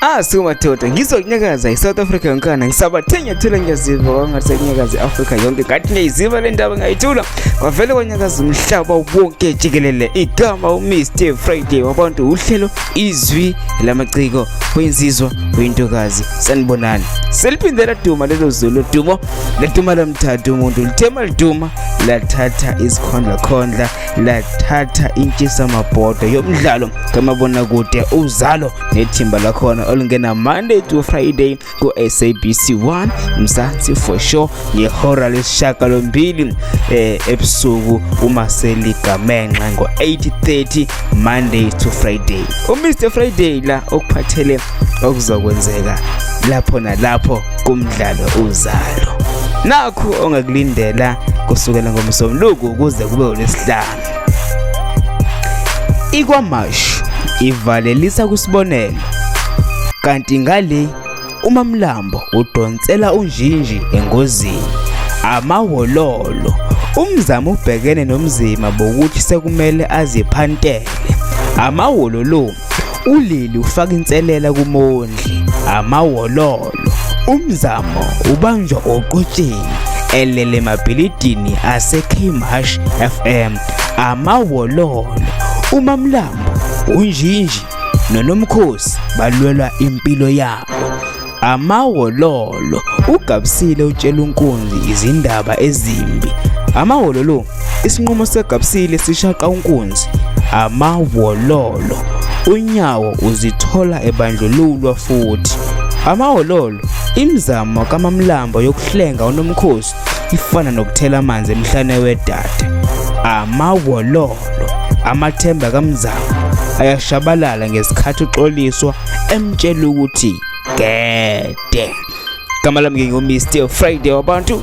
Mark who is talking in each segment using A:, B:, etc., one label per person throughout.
A: Ah suka madoda, ngizwa kunyakaza iSouth Africa yonkana, ngisabathe ngiyathula ngiyaziva kwangathi sekunyakaza i-Afrika yonke, ngathi ngiyayiziva le ndaba ngayithula kwavele kwanyakaza umhlaba wonke jikelele. Igama uMr Friday wabantu, uhlelo Izwi Lamaciko, uyinsizwa uyintokazi. Sanibonani, seliphinde laduma lelo zulu, dumo laduma lamthatha umuntu, lithema liduma lathatha isikhondlakhondla, lathatha intshisamabhodo yomdlalo kamabonakude Uzalo nethimba lakhona olungena Monday to Friday ku-SABC 1 Mzansi for sure ngehora lesishiyagalombili ebusuku uma seligamenxe ngo-8:30 Monday to Friday. UMr Friday la okuphathele okuzokwenzeka lapho nalapho kumdlalo Uzalo. Nakhu ongakulindela kusukela ngoMsombuluko kuze kube uLwesihlanu. IKwaMashu ivalelisa kuSibonelo, kanti ngale uMamlambo udonsela uNjinji engozini. Amawololo, uMzamo ubhekene nomzima bokuthi sekumele aziphantele. Amawololo, uLili ufaka inselela kuMondli. Amawololo, uMzamo ubanjwa oqotsheni elele emabhilidini ase-Kmash FM. Amawololo, uMamlambo, uNjinji noNomkhosi balwelwa impilo yabo. Amawololo, uGabsile utshela uNkunzi izindaba ezimbi. Amawololo, isinqumo sikaGabsile sishaqa uNkunzi. Amawololo, uNyawo uzithola ebandlululwa futhi. Amawololo, imizamo kaMamlambo yokuhlenga uNomkhosi ifana nokuthela amanzi emhlane wedada. Amawololo, amathemba kaMzamo ayashabalala ngesikhathi uXoliswa emtshela ukuthi gede. Gama lami ngingu-Mr Friday wabantu,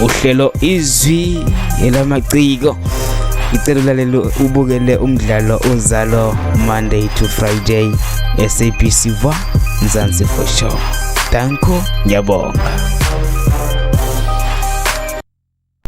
A: uhlelo Izwi Elamaciko. Ngicela ulalele ubukele umdlalo Uzalo Monday to Friday, SABC 1 Mzansi for sure. Danko, ngiyabonga.